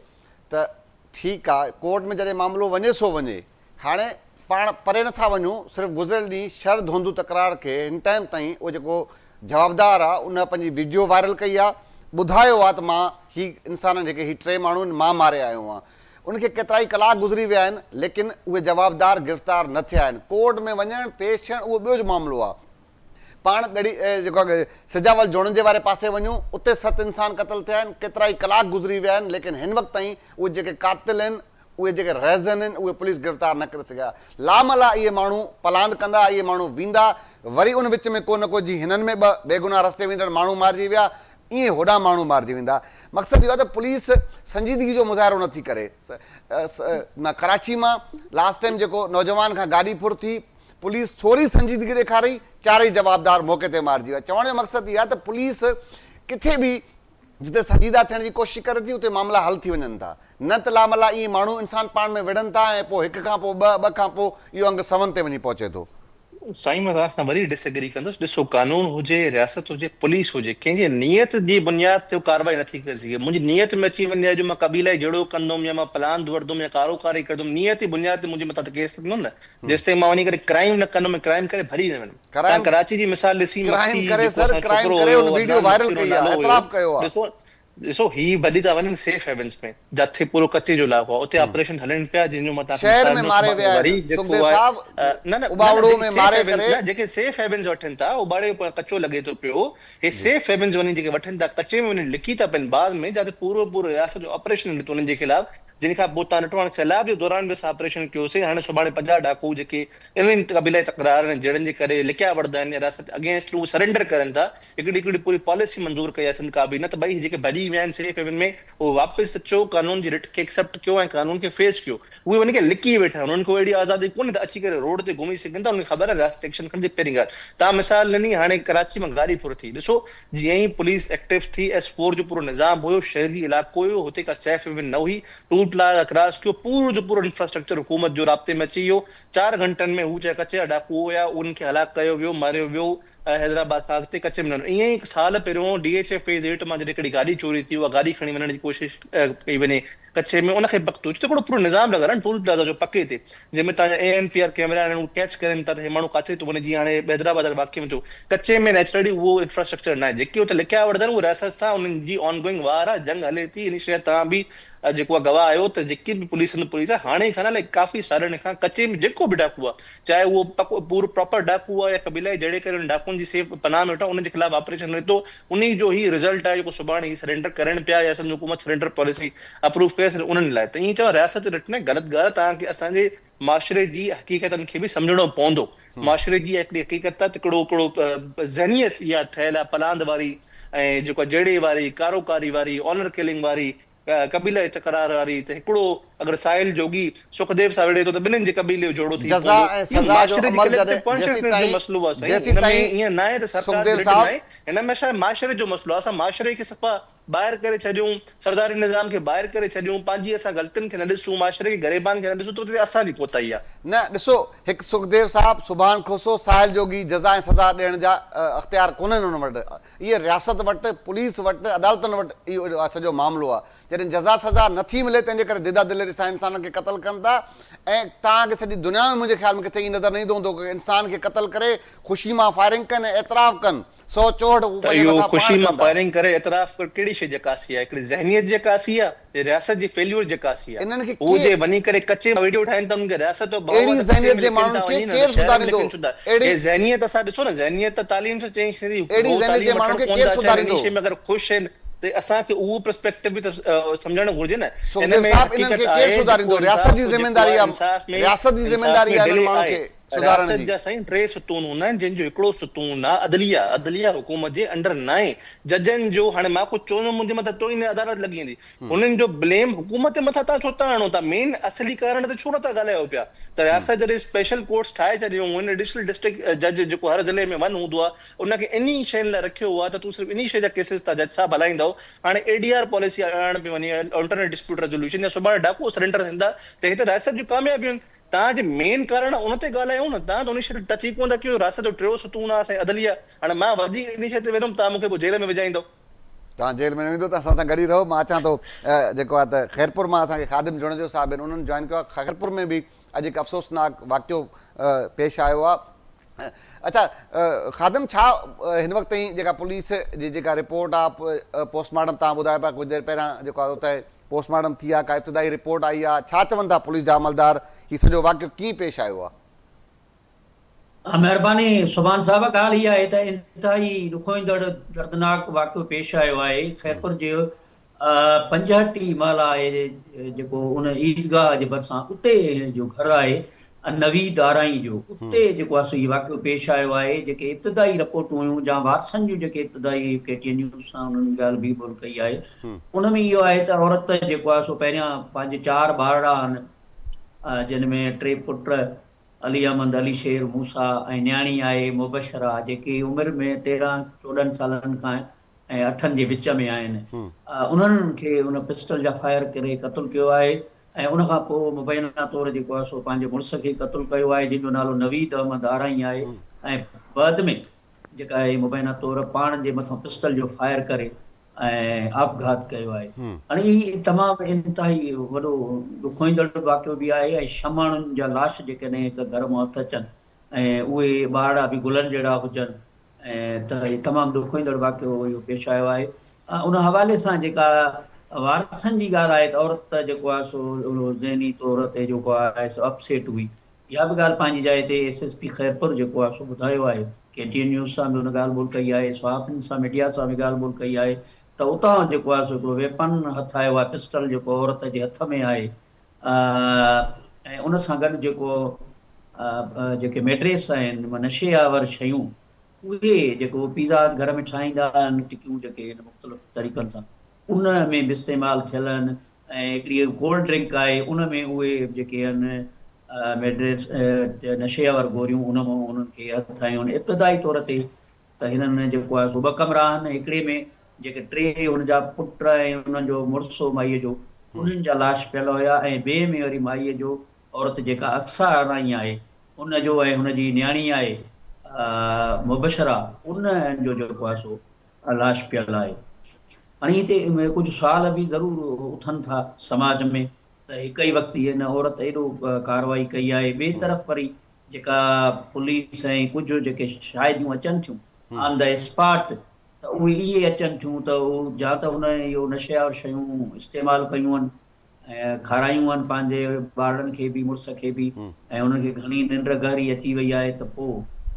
ته ٺيڪ آ ڪورٽ ۾ جڏهن معاملو وڃي سو وڃي هاڻي پاڻ پري نٿا وڃون صرف گذريل ڏينهن شھر ڌونڌو تڪرار کي هن ٽائيم تائين اهو جيڪو جوابدار آ ان پنهنجي ويڊيو وائرل ڪئي آ ٻڌايو آ ته مان هي انسانن جيڪي هي ٽي ماڻهو آهن مان ماري آيو آهيان ان کي ڪيترائي ڪلاڪ گذري ويا آهن ليڪن اهي جوابدار گرفتار نه ٿيا آهن ڪورٽ ۾ وڃڻ پيش ٿيڻ اهو ٻيو معاملو آ پاڻ ڳڙهي جيڪو سجاول جوڻجي واري پاسي وڃون اتي ست انسان قتل ٿيا آهن ڪيترائي ڪلاڪ گذري ويا آهن ليڪن هن وقت تائين اهي جيڪي قاتل آهن اهي جيڪي رهزن آهن اهي پوليس گرفتار نه ڪري سگهيا لاملا اهي ماڻهو پلاند ڪندا اهي ماڻهو ويندا وري ان وچ ۾ ڪو نه ڪو جي هنن ۾ ٻه بيگناهه رستي ويندڙ ماڻهو مارجي ويا ائين هوڏانهن ماڻهو مارجي ويندا مقصد اهو آهي ته پوليس سنجيدگي جو مظاهرو نه ٿي ڪري ڪراچي مان لاسٽ ٽائيم جيڪو نوجوان کان گاڏي ڦر ٿي پوليس ٿوري سنجيدگي ڏيکاري چارئي جوابدار موقعي تي مارجي ويا چوڻ جو مقصد اهو آهي ته پوليس ڪٿي به جتي سنجيده ٿيڻ جي ڪوشش ڪري ٿي اتي معاملا حل ٿي وڃن ٿا نه ته لاملا ائين ماڻهو انسان پاڻ ۾ وڙهن ٿا ۽ پوء هڪ کان پوء ٻه ٻه کان پوء اهو انگ سون تي وڃي پهچي ٿو. سائين مان توهان سان وري ڊس ايگري ڪندس ڏسو قانون هجي رياست هجي پوليس هجي ڪنهن جي نيت جي بنياد تي ڪارروائي نٿي ڪري سگهي منهنجي نيت ۾ اچي وڃي جو مان قبيلائي جهيڙو ڪندم يا مان پلاند وٺندم يا ڪارو ڪاري ڪندم نيت جي بنياد تي منهنجي مٿان ته ڪيس ٿيندو نه جيستائين مان وڃي ڪري ڪرائيم نه ڪندم ۽ ڪرائيم ڪري ڀڄي نه ويندم. توهان ڪرائيم ڪراچي جي مثال ڏسي ڪرائيم مگسي ڪري جيڪو سر اسان جو ڪرائيم ڇوڪرو ڪري هيو ان ويڊيو عدنان وائرل مگسي ڪئي آ نالو هيو اعتراف ڪيو آ. ڏسو ڏسو هي ڀڄي ٿا وڃن سيف هيونس ۾ جاٿي پورو ڪچي جو علائقو آ اتي آپريشن هلن پيا جنهن جو مان توهان کي شهر مثال ۾ ڏنو ماري سڀاڻي ويا وري آهن جيڪو سکديو آهي صاحب نه نه نه نه اٻاوڙو جيڪي ۾ سيف ماري هيونس ڪري نه جيڪي سيف هيونس وٺن ٿا اٻاڙي جو ڪچو لڳي ٿو پيو هي سيف هيونس وڃي جيڪي وٺن ٿا ڪچي ۾ وڃي لڪي ٿا پين بعد ۾ جاٿي پورو پورو رياست جو آپريشن هلي ٿو انهن جي خلاف جنهن کان پوء تان ڏٺو هاڻي سيلاب جي دوران به اسان آپريشن ڪيوسين هاڻي سڀاڻي 50 ڊاڪو جيڪي انهن قبيلائي تڪرارن ۽ جهيڙن جي ڪري لڪيا وڙهندا آهن يا رياست اگينسٽ هو سرينڊر ڪرن ٿا هڪڙي هڪڙي پوري پاليسي منظور ڪئي آهي سنڌ ڪابينا ته ڀئي هي جيڪي ڀڄي ويا آهن سيف هيون ۾ اهي واپس اچو قانون جي رٽ کي ايڪسيپٽ ڪيو ۽ قانون کي فيس ڪيو اهي وڃي ڪري لڪي ويٺا آهن انهن کي اهڙي آزادي ڪونهي ته اچي ڪري روڊ تي گهمي سگهن ٿا انهن کي خبر آهي رياست ايڪشن کڻندي پهرين ڳالهه توهان مثال ڏني هاڻي ڪراچي مان گاڏي ڦر ٿي ڏسو جيئن ئي پوليس ايڪٽو ٿي، ايس فور جو پورو نظام هيو، شهري علائقو هيو، هتي ڪا سيف هيون نه هئي، ٽول پلازا ڪراس ڪيو، پورو جو پورو انفراسٽرڪچر حڪومت جو رابطي ۾ اچي ويو، چار گهنٽن ۾ هو چاهي ڪچي جا ڊاڪو هيا، انهن کي هلاڪ ڪيو ويو، ماريو ويو، حيدرآباد کان اڳتي ڪچي ۾ نه ائين ئي هڪ سال پهريون D H A phase eight مان جڏهن هڪڙي گاڏي چوري ٿي، اها گاڏي کڻي وڃڻ جي ڪوشش ڪئي وڃي ڪچي ۾ ان کي پڪتو ڇو ته هڪڙو پورو نظام لڳل آهي نه ٽول پلازا جو پڪي تي جنهن ۾ توهان جا اي اين پي آر ڪيمرا آهن اهي ڪيچ ڪرين ٿا ته هي ماڻهو ڪاٿي ٿو وڃي جيئن هاڻي حيدرآباد واري واقعي ۾ ٿيو ڪچي ۾ نيچرلي اهو انفراسٽرڪچر ناهي جيڪي اتي لڪيا وڙهندا آهن اهي رياست سان انهن جي آن گوئنگ وار آهي جنگ هلي ٿي ان شيء توهان به جيڪو آهي گواهه آهيو ته جيڪي به پوليس سنڌ پوليس آهي هاڻي کان نه لائڪ ڪافي سالن کان ڪچي ۾ جيڪو به ڊاڪو آهي چاهي اهو پڪو پورو پراپر ڊاڪو آهي يا قبيلائي جهيڙي ڪري انهن ڊاڪوئن جي سيف پناهه ۾ ويٺو آهي انهن جي خلاف آپريشن هلي ٿو انهي جو هي رزلٽ آهي جيڪو سڀاڻي هي سرينڊر ڪرڻ پيا يا سنڌ حڪومت سرينڊر پاليسي اپروو ڪري صرف انهن لاء ته ائين چوان رياست رٽ نه غلط ڳالهه آهي توهان کي اسان جي معاشري جي حقيقتن کي به سمجهڻو پوندو معاشري جي هڪڙي حقيقت آهي ته هڪڙو هڪڙو ذهنيت اها ٺهيل آهي پلاند واري ۽ جيڪو جهيڙي واري ڪاروڪاري واري آنر ڪلنگ واري قبيلائي تڪرار واري ته هڪڙو اگر ساحل جوڳي سکديو سان وڙهي ٿو ته ٻنهين جي قبيلي جو جهيڙو ٿي جزا پوندو. ۽ اهو سزا جو معاشري جي عمل ڪليڪٽو جڏهن ڪانشسنيس جو جيسيتائين مسئلو آهي سائين. هن ۾ جيسيتائين ائين ناهي ته سرڪار جي سکديو رٽ صاحب ناهي. هن ۾ ڇا آهي معاشري جو مسئلو آهي. اسان معاشري کي صفا ٻاهر ڪري ڇڏيون، سرداري نظام کي ٻاهر ڪري ڇڏيون، پنهنجي اسان غلطين کي نه ڏسون، معاشري کي غريبان کي نه ڏسون ته اتي اسان جي ڪوتاهي آهي. نه ڏسو هڪ سکديو صاحب، سبحان کوسو، ساحل جوڳي جزا ۽ سزا ڏيڻ جا اختيار ڪونهن انهن وٽ. اهي رياست وٽ، پوليس وٽ، عدالتن وٽ اهو سڄو معاملو آهي. جڏهن جزا سزا نه ٿي ملي تنهن جي ڪري ديده دليري سان انسانن کي قتل ڪن ٿا ۽ توهان کي سڄي دنيا ۾ منهنجي خيال ۾ ڪٿي ائين نظر نه ايندو هوندو ڪي انسان کي قتل ڪري خوشي مان فائرنگ ڪن ۽ اعتراف ڪن 164 هو ته پنهنجي اهو مٿان پاڻ خوشي مان ڪندا. فائرنگ ڪري اعتراف ڪرڻ ڪهڙي شيء جي عڪاسي آهي؟ هڪڙي ذهنيت جي عڪاسي آهي يا رياست جي فيليور جي عڪاسي آهي؟ انهن کي هو ڪير جي وڃي ڪري ڪچي مان ويڊيو ٺاهين ٿا انهن کي رياست جو ڀؤ اهڙي آهي ته ڪچي ذهنيت ۾ جي لڪن ماڻهن ٿا کي وڃي نه ڪير ته شهر ۾ سڌاريندو؟ لڪن ڇو ٿا؟ اهڙي هي ذهنيت اسان ڏسو نه ذهنيت ته تعليم سان چينج ٿئي ٿي اهڙي هو ذهنيت جي تعليم ماڻهن وٺڻ کي ڪونه ڪير ٿا چاهين انهي سڌاريندو؟ شيء ۾ اگر خوش آهن ته اسان کي اهو پرسپيڪٽو به ته سمجهڻ گهرجي نه ان سکديو ۾ صاحب انهن حقيقت کي ڪير آهي سڌاريندو؟ جيڪو رياست انصاف جي جيڪو ذميداري آهي آهي انصاف ۾ رياست جي انصاف ذميداري ۾ آهي انهن ڊلي ماڻهن آهي. کي. سڌارڻ رياست جي. جا سائين ٽي ستون هوندا آهن جنهن جو هڪڙو ستون آ عدليه، عدليه حڪومت جي انڊر ناهي، ججن جو هاڻي مان ڪجهه چوندم منهنجي مٿان توهين عدالت لڳي ويندي، هنن جو بليم حڪومت جي مٿان تان ڇو ٿا آڻو تان مين اصلي ڪارڻ تي ڇو نٿا ڳالهايو پيا ته رياست جڏهن اسپيشل ڪورٽس ٺاهي ڇڏيون هن ايڊيشنل ڊسٽرڪٽ جج جيڪو هر ضلعي ۾ ون هوندو آ ان کي انهي شين لاء رکيو هو آ ته تون صرف انهي شي جا ڪيسز تان جج صاحب هلائيندؤ هاڻي اي ڊي آر پاليسي آڻڻ پئي وڃي آلٽرنيٽ ڊسپيوٽ ريزوليوشن يا سڀاڻي ڊاڪو سرينڊر ٿيندا ته هي ته رياست جون ڪاميابيون آهن توهان جي مين ڪارڻ ان تي ڳالهايون نه توهان ته انهي شي تي ٽچ ئي ڪونه ٿا ڪيو رياست جو ٽيون ستون آ سائين عدليه هاڻي مان وڌيڪ انهي شي تي ويندم توهان مون کي پوء جيل ۾ وجهائيندؤ. توهان جيل ۾ نه ويندو ته اسان سان گڏ ئي رهو مان اچان ٿو جيڪو آهي ته خيرپور مان اسان کي خادم جوڻيجو صاحب آهن انهن جوائن ڪيو آهي خيرپور ۾ به اڄ هڪ افسوسناڪ واقعو پيش آيو آهي اڇا خادم ڇا هن وقت تائين جيڪا پوليس جي جيڪا رپورٽ آهي پوسٽ مارٽم توهان ٻڌايو پيا ڪجهه دير پهريان جيڪو آهي اتي پوسٽ مارٽم ٿي آهي ڪا ابتدائي رپورٽ آئي آهي ڇا چون ٿا پوليس جا عملدار هي سڄو واقعو ڪيئن پيش آيو آهي؟ مهرباني سبحان صاحب ڳالهه اها آهي ته انتهائي ڏکوئيندڙ دردناڪ واقعو پيش آيو آهي خيرپور جي پنجهٽي محلا آهي جيڪو ان عيدگاهه جي ڀرسان اتي هن جو گهر آهي نويد آرائين جو اتي جيڪو آهي سو هي واقعو پيش آيو آهي جيڪي ابتدائي رپورٽون هيون يا وارثن جون جيڪي ابتدائي ڪي ٽي اين نيوز سان انهن ڳالهه به ٻولهه ڪئي آهي ان ۾ اهو آهي ته عورت جيڪو آهي سو پهريان پنهنجي چار ٻارڙا آهن جن ۾ ٽي پٽ علي احمد، علي شير، موسيٰ ۽ نياڻي آهي مبشره جيڪي عمر ۾ 13 14 سالن کان ۽ اٺن جي وچ ۾ آهن انهن کي ان پسٽل جا فائر ڪري قتل ڪيو آهي ۽ ان کان پوء مبينا طور جيڪو آهي سو پنهنجي مڙس کي قتل ڪيو آهي جنهن جو نالو نويد احمد آرائين آهي ۽ بعد ۾ جيڪا آهي مبينا طور پاڻ جي مٿان پسٽل جو فائر ڪري ۽ آپگهات ڪيو آهي. هاڻي هي تمام انتهائي وڏو ڏکوئيندڙ واقعو به آهي ۽ ڇهه ماڻهن جا لاش جيڪڏهن هڪ گهر مان هٿ اچن ۽ اهي ٻارڙا به گلن جهڙا هجن ته هي تمام ڏکوئيندڙ واقعو اهو پيش آيو آهي. ان حوالي سان جيڪا وارثن جي ڳالهه آهي ته عورت جيڪو آهي سو ذهني طور تي جيڪو آهي سو اپسيٽ هئي اها به ڳالهه پنهنجي جاء تي ايس ايس پي خيرپور جيڪو آهي سو ٻڌايو آهي، ڪي ٽي اين نيوز سان به هن ڳالهه ٻولهه ڪئي آهي، صحافين سان ميڊيا سان به ڳالهه ٻولهه ڪئي آهي ته اتان جيڪو آهي سو هڪڙو ويپن هٿ آيو آهي پسٽل جيڪو عورت جي هٿ ۾ آهي ۽ ان سان گڏ جيڪو جيڪي ميٽريس آهن نشي آور شيون اهي جيڪو پيزا گهر ۾ ٺاهيندا آهن ٽڪيون جيڪي مختلف طريقن سان ان ۾ به استعمال ٿيل آهن ۽ هڪڙي ڪولڊ ڊرنڪ آهي ان ۾ اهي جيڪي آهن ميڊريس نشي آور گوريون ان مان انهن کي هٿ آيون آهن ابتدائي طور تي ته هنن جيڪو آهي سو ٻه ڪمرا آهن هڪڙي ۾ جيڪي ٽي هن جا پٽ ۽ انهن جو مڙس هو مائيء جو انهن جا لاش پيل هيا ۽ ٻئي ۾ وري مائيء جو عورت جيڪا اقصيٰ آرائين آهي ان جو ۽ هن جي نياڻي آهي مبشره ان جو جيڪو آهي سو لاش پيل آهي. هاڻي هتي ڪجهه سوال به ضرور اٿن ٿا سماج ۾ ته هڪ ئي وقت هن عورت ايڏو ڪارروائي ڪئي آهي ٻئي طرف وري جيڪا پوليس ۽ ڪجهه جيڪي شاهديون اچن ٿيون آن the spot ته اهي اهي اچن ٿيون ته جا ته هن اهو نشي آور شيون استعمال ڪيون آهن ۽ کارايون آهن پنهنجي ٻارڙن کي به مڙس کي به ۽ انهن کي گهڻي ننڊ گهري اچي وئي آهي ته پوء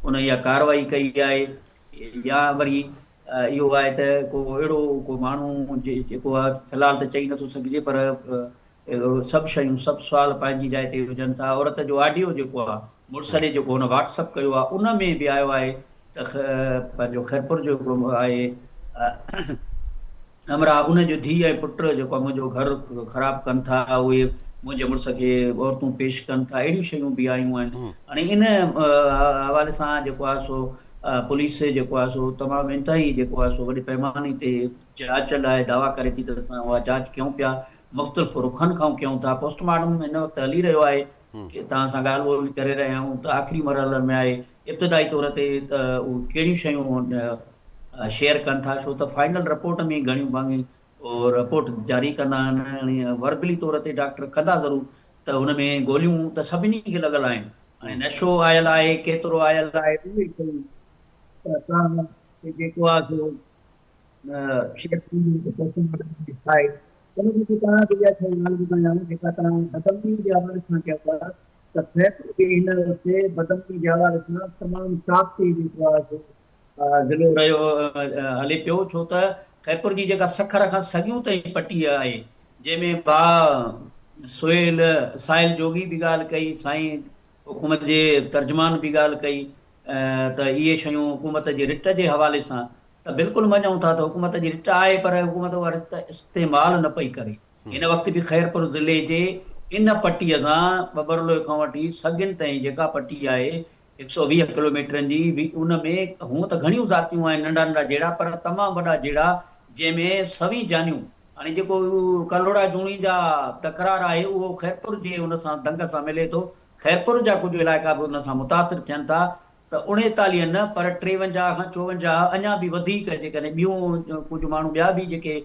ان اها ڪارروائي ڪئي آهي يا وري اهو آهي ته ڪو اهڙو ڪو ماڻهو جيڪو آهي في الحال ته چئي نٿو سگهجي پر سڀ شيون سڀ سوال پنهنجي جاء تي هجن ٿا عورت جو آڊيو جيڪو آهي مڙس ڏي جيڪو هن واٽس اپ ڪيو آهي ان ۾ به آيو آهي ته پنهنجو خيرپور جو هڪڙو آهي همراهه ان جو ڌيء ۽ پٽ جيڪو منهنجو گهر خراب ڪن ٿا اهي منهنجي مڙس کي عورتون پيش ڪن ٿا اهڙيون شيون به آيون آهن هاڻي ان حوالي سان جيڪو آهي سو پوليس جيڪو آهي سو تمام انتهائي جيڪو آهي سو وڏي پيماني تي جاچ لاء دعويٰ ڪري ٿي ته اسان اها جاچ ڪيون پيا مختلف رخن کان ڪيون ٿا پوسٽ مارٽم هن وقت هلي رهيو آهي توهان سان ڳالهه ٻولهه ڪري رهيا آهيون ته آخري مرحلن ۾ آهي ابتدائي طور تي ته اهي ڪهڙيون شيون شيئر ڪن ٿا ڇو ته فائنل رپورٽ ۾ گهڻيون ڀاڱي رپورٽ جاري ڪندا آهن وربلي طور تي ڊاڪٽر ڪندا ضرور ته هن ۾ گوليون ته سڀني کي لڳل آهن هاڻي نشو آيل آهي ڪيترو آيل آهي اهي شيون ته اسان جيڪو آهي سو شيئر ٿينديون ته پوسٽ مارٽم ۾ ڇا آهي ان کان پوء توهان کي اها شيء ڳالهه ٻڌايان جيڪا توهان بدامني جي حوالي سان چئو ٿا ته خيرپور به هن وقت بدامني جي حوالي سان تمام ٽاپ تي جيڪو آهي سو ضلعو رهيو هلي پيو ڇو ته خيرپور جي جيڪا سکر کان سڳيون تائين پٽي آهي جنهن ۾ ڀاء سهيل ساحل جوڳي به ڳالهه ڪئي سائين. حڪومت جي ترجمان به ڳالهه ڪئي ته اهي شيون حڪومت جي رٽ جي حوالي سان ته بلڪل مڃون ٿا ته حڪومت جي رٽ آهي پر حڪومت اها رٽ استعمال نه پئي ڪري. هن وقت به خيرپور ضلعي جي ان پٽي سان ٻٻرلوء کان وٺي سگين تائين جيڪا پٽي آهي هڪ سئو 20 ڪلوميٽرن جي به ان ۾ هونء ته گهڻيون ذاتيون آهن ننڍا ننڍا جهيڙا پر تمام وڏا جهيڙا جنهن ۾ سوين جانيون هاڻي جيڪو ڪلهوڙا جوڻيجا تڪرار آهي اهو خيرپور جي ان سان دنگ سان ملي ٿو خيرپور جا ڪجهه علائقا به ان سان متاثر ٿين ٿا ته 39 نه پر 53 کان 54 اڃا به وڌيڪ جيڪڏهن ٻيون ڪجهه ماڻهو ٻيا به جيڪي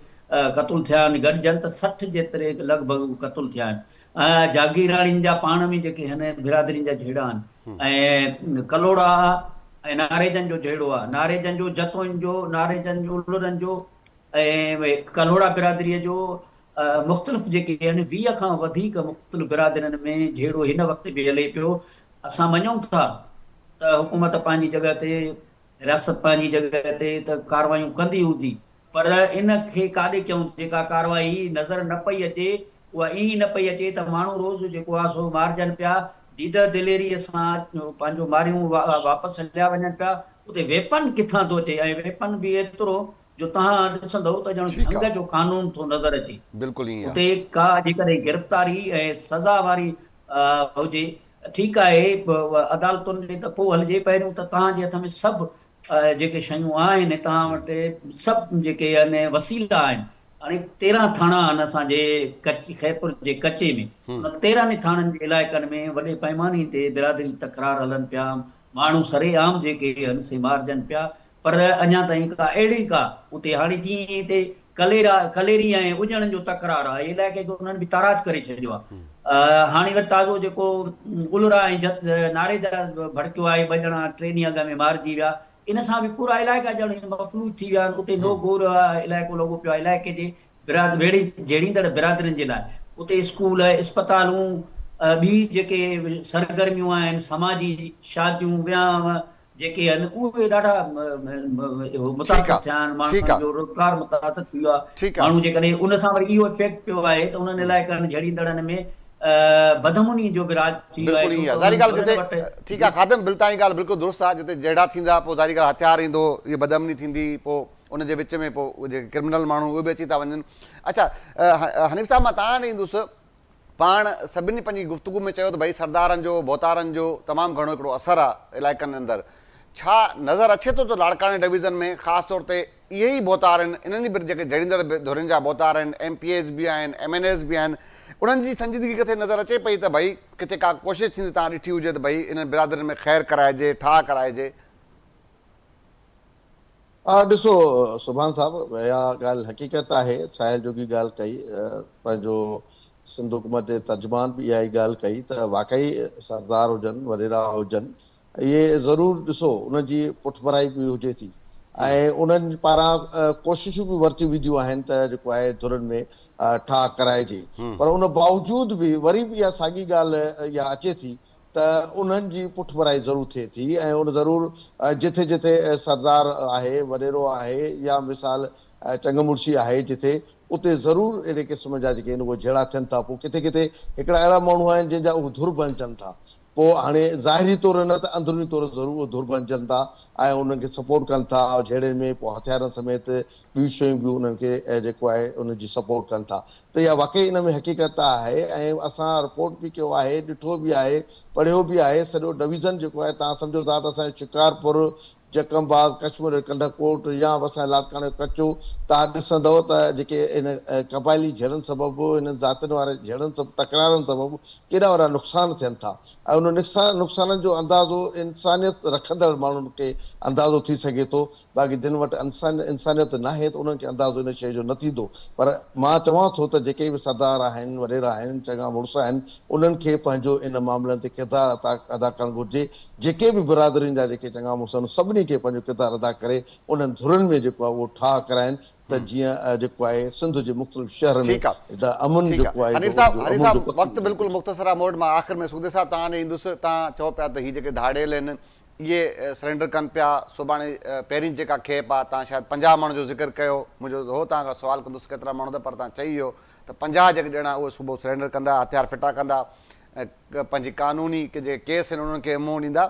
قتل ٿيا آهن گڏجن ته 60 جيتري لڳ ڀڳ قتل ٿيا آهن. جاگيراڻين جا پاڻ ۾ جيڪي هن برادرين جا جهيڙا آهن ۽ ڪلهوڙا ۽ ناريجن جو جهيڙو آهي، ناريجن جو، جتوئين جو، ناريجن جو، الرن جو ۽ ڪلهوڙا برادريء جو مختلف جيڪي آهن 20 کان وڌيڪ مختلف برادرين ۾ جهيڙو هن وقت به هلي پيو. اسان مڃون ٿا ته حڪومت پنهنجي جڳهه تي، رياست پنهنجي جڳهه تي ته ڪارروايون ڪندي هوندي پر ان کي ڪاڏي ڪيون جيڪا ڪارروائي نظر نه پئي اچي اها ائين نه پئي اچي ته ماڻهو روز جيڪو آهي سو مارجن پيا، ديده دليريء سان پنهنجو ماريون واپس هليا وڃن پيا، اتي ويپن ڪٿان ٿو اچي ۽ ويپن به ايترو جو توهان ڏسندؤ ته ڄڻ جهنگ جو قانون ٿو نظر اچي. بلڪل ائين آهي. اتي ڪا جيڪڏهن گرفتاري ۽ سزا واري هجي ٺيڪ آهي عدالتن ڏي ته پوء هلجي پهريون ته توهان جي هٿ ۾ سڀ جيڪي شيون آهن توهان وٽ سڀ جيڪي آهن وسيلا آهن هاڻي 13 ٿاڻا آهن اسان جي ڪچي خيرپور جي ڪچي ۾ ان 13 ئي ٿاڻن جي علائقن ۾ وڏي پئماني تي برادري تڪرار هلن پيا ماڻهو سري عام جيڪي آهن سي مارجن پيا پر اڃا تائين ڪا اهڙي ڪا اتي هاڻي جيئن هتي ڪليرا ڪليري ۽ اڄڻ جو تڪرار آهي علائقي کي انهن به تاراج ڪري ڇڏيو آهي هاڻي وري تازو جيڪو گلرا ۽ جت ناري جا ڀڙڪيو آهي ٻه ڄڻا ٽي ڏينهن اڳ ۾ مارجي ويا ان سان به پورا علائقا ڄڻ مفلوج ٿي ويا آهن اتي نو گور علائقو لڳو پيو آهي علائقي جي براد ويڙهي جهيڙيندڙ برادرين جي لاء اتي اسڪول اسپتالون ٻي جيڪي سرگرميون آهن سماجي شاديون ويانء جيڪي آهن اهي ڏاڍا متاثر ٿيا آهن ماڻهن جو روزگار متاثر ٿي ويو آهي ماڻهو جيڪڏهن ان سان وري اهو افيڪٽ پيو آهي ته انهن علائقن جهڙيندڙن ۾ بدامني جو به راڄ ٿي ويو آهي بلڪل ظاهري ڳالهه جتي ٺيڪ آهي خادم بل تائين ڳالهه بلڪل درست آهي جتي جهيڙا ٿيندا پوء ظاهري ڳالهه هٿيار ايندو اهي بدامني ٿيندي پوء ان جي وچ ۾ پوء جيڪي ڪرمنل ماڻهو اهي به اچي ٿا وڃن اڇا حنيف صاحب مان تان ڏي ايندس پاڻ سڀني پنهنجي گفتگو ۾ چيو ته ڀئي سردارن جو، ڀوتارن جو تمام گهڻو هڪڙو اثر آ علائقن اندر. ڇا نظر اچي ٿو ته لاڙڪاڻي ڊويزن ۾ خاص طور تي اهي ئي ڀوتار آهن، انهن ئي جيڪي جهڙيندڙ ڌرين جا ڀوتار آهن، ايم پي ايز به آهن، ايم اين ايز به آهن، انهن جي سنجيدگي ڪٿي نظر اچي پئي ته ڀئي ڪٿي ڪا ڪوشش ٿيندي توهان ڏٺي هجي ته ڀئي انهن برادرين ۾ خير ڪرائجي، ٺاهه ڪرائجي. ڏسو سبحان صاحب اها ڳالهه حقيقت آهي ساحل جوڳي ڳالهه ڪئي پنهنجو سنڌ حڪومت جي ترجمان به اها ئي ڳالهه ڪئي ته واقعي سردار هجن وڏيرا هجن اهي ضرور ڏسو انهن جي پٺڀرائي به هجي ٿي ۽ انهن پاران ڪوششون به ورتيون وينديون آهن ته جيڪو آهي ڌرين ۾ ٺاهه ڪرائجي پر ان باوجود به وري به اها ساڳي ڳالهه اها اچي ٿي ته انهن جي پٺڀرائي ضرور ٿئي ٿي ۽ ان ضرور جٿي جٿي سردار آهي، وڏيرو آهي يا مثال چڱ مڙسي آهي جٿي اتي ضرور اهڙي قسم جا جيڪي آهن اهي جهيڙا ٿين ٿا پوء ڪٿي ڪٿي هڪڙا اهڙا ماڻهو آهن جن جا اهي ڌر بڻجن ٿا پوء هاڻي ظاهري طور نه ته اندروني طور ضرور اهي ڌر بڻجن ٿا ۽ انهن کي سپورٽ ڪن ٿا جهيڙن ۾ پوء هٿيارن سميت ٻيون شيون به انهن کي جيڪو آهي انهن جي سپورٽ ڪن ٿا ته اها واقعي ان ۾ حقيقت آهي ۽ اسان رپورٽ به ڪيو آهي، ڏٺو به آهي، پڙهيو به آهي، سڄو ڊويزن جيڪو آهي توهان سمجهو ٿا ته اسان جو شڪارپور، جيڪب آباد، ڪشمور ڪنڌڪوٽ يا به اسان جو لاڙڪاڻي جو ڪچو توهان ڏسندؤ ته جيڪي ان قبائلي جهيڙن سبب انهن ذاتين واري جهيڙن سبب تڪرارن سبب ڪيڏا وڏا نقصان ٿين ٿا ۽ انهن نقصانن جو اندازو انسانيت رکندڙ ماڻهن کي اندازو ٿي سگهي ٿو باقي جن وٽ انسانيت ناهي ته انهن کي اندازو ان شيء جو نه ٿيندو پر مان چوان ٿو ته جيڪي به سردار آهن، وڏيرا آهن، چڱا مڙس آهن، انهن کي پنهنجو ان معاملن تي ڪردار ادا ڪرڻ گهرجي. جيڪي به برادرين جا جيڪي چڱا مڙس آهن سڀني کي پنهنجو ڪردار ادا ڪري انهن ڌرين ۾ جيڪو آهي اهو ٺاهه ڪرائين ته جيئن جيڪو آهي سنڌ جي مختلف شهرن ۾ ٺيڪ آ ته امن ٺيڪ آ جيڪو آهي حنيف ان صاحب جو حنيف امن صاحب جو پکي وقت اڏجي. بلڪل مختصر آ مون وٽ مان آخر ۾ سودي صاحب توهان ڏي ايندس توهان چئو پيا ته هي جيڪي ڌاڙيل آهن اهي سرينڊر ڪن پيا، سڀاڻي پهرين جيڪا کيپ آ، توهان شايد 50 ماڻهن جو ذڪر ڪيو، منهنجو هو توهان کان سوال ڪندس ڪيترا ماڻهو ته پر توهان چئي ويو ته 50 جيڪي ڄڻا اهي صبح سرينڊر ڪندا، هٿيار ڦٽا ڪندا پنهنجي قانوني جيڪي ڪيس آهن انهن کي منهن ڏيندا.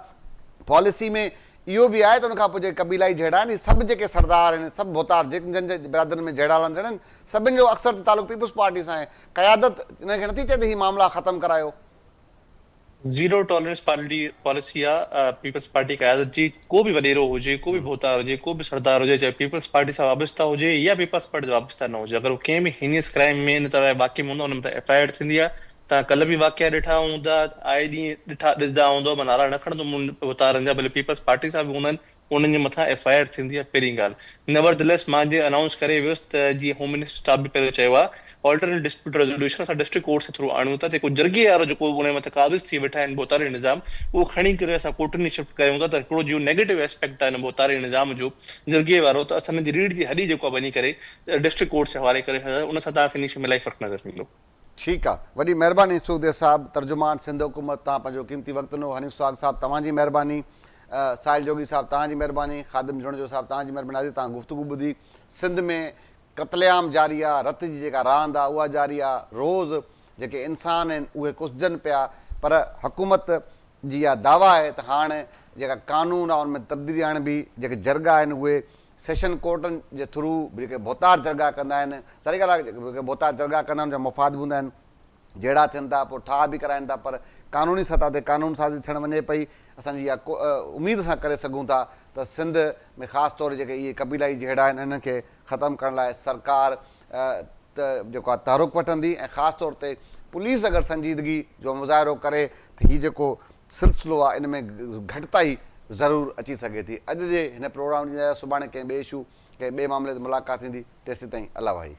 پاليسي ۾ اهو به آهي ته ان کان پوء جيڪي قبيلائي جهيڙا آهن اهي سڀ جيڪي سردار آهن سڀ ڀوتار جن جن جي برادرين ۾ جهيڙا هلندڙ آهن سڀن جو اڪثر ته تعلق پيپلز پارٽي سان آهي قيادت انهن کي نٿي چئي ته هي معاملا ختم ڪرايو. زيرو ٽالرنس پاليسي آ پيپلز پارٽي قيادت جي ڪو به وڏيرو هجي ڪو به ڀوتار هجي ڪو به سردار هجي چاهي پيپلز پارٽي سان وابسته هجي يا پيپلز پارٽي سان وابسته نه هجي اگر هو ڪنهن به هينيس ڪرائيم ۾ ان طرح واقف هوندو ان مٿان ايف I R ٿيندي آ توهان ڪلهه به واقعا ڏٺا هوندا، آئي ڏينهن ڏٺا ڏسندا هوندؤ، مان نالا نه کڻندم انهن ڀوتارن جا ڀلي پيپلز پارٽي سان به هوندا آهن، انهن جي مٿان ايف I R ٿيندي آهي پهرين ڳالهه. نيور دليس مان جيئن انائونس ڪري ويس ته جيئن هوم منسٽر صاحب به پهريون چيو آهي آلٽرنيٽ ڊسپيوٽ ريزوليوشن اسان ڊسٽرڪٽ ڪورٽس جي ٿرو آڻيون ٿا جيڪو جرڳي وارو جيڪو ان جي مٿان قابض ٿي ويٺا آهن ڀوتاري نظام اهو کڻي ڪري اسان ڪورٽن ۾ شفٽ ڪريون ٿا ته هڪڙو جيئن نيگيٽو اسپيڪٽ آهي ان ڀوتاري نظام جو جرڳي وارو ته اسان ان جي ريڙهه جي هڏي جيڪو آهي وڃي ڪري ڊسٽرڪٽ ڪورٽس جي حوالي ڪري ڇڏيا ان سان توهان کي ان شي ۾ الاهي فرق نظر ايندو. ٺيڪ آ وڏي مهرباني سوخديو صاحب ترجمان سنڌ حڪومت توهان پنهنجو قيمتي وقت ڏنو حنيف سهاڳ صاحب توهان جي مهرباني ساحل جوڳي صاحب توهان جي مهرباني خادم جوڻيجو صاحب توهان جي مهرباني ناظرين توهان گفتگو ٻڌي سنڌ ۾ قتل عام جاري آ رت جي جيڪا راند آ اها جاري آ روز جيڪي انسان آهن اهي ڪسجن پيا پر حڪومت جي اها دعويٰ آهي ته هاڻ جيڪا قانون آ ان ۾ تبديلي آڻبي جيڪي جرڳا آهن اهي سيشن ڪورٽن جي ٿرو جيڪي ڀوتار جرڳا ڪندا آهن ساري ڳالهه آهي جيڪي ڀوتار جرڳا ڪندا آهن ان جا مفاد به هوندا آهن جهيڙا ٿين ٿا پوء ٺاهه به ڪرائين ٿا پر قانوني سطح تي قانون سازي ٿيڻ وڃي پئي اسان جي اها اميد اسان ڪري سگهون ٿا ته سنڌ ۾ خاص طور جيڪي اهي قبيلائي جهيڙا آهن انهن کي ختم ڪرڻ لاء سرڪار جيڪو آهي تحرڪ وٺندي ۽ خاص طور تي پوليس اگر سنجيدگي جو مظاهرو ڪري ته هي جيڪو سلسلو آهي ان ۾ گهٽتائي ضرور اچي سگهي ٿي. اڄ جي هن پروگرام جي اجازت سڀاڻي ڪنهن ٻئي اشو ڪنهن ٻئي معاملي تي ملاقات ٿيندي تيسيتائين الله واهي.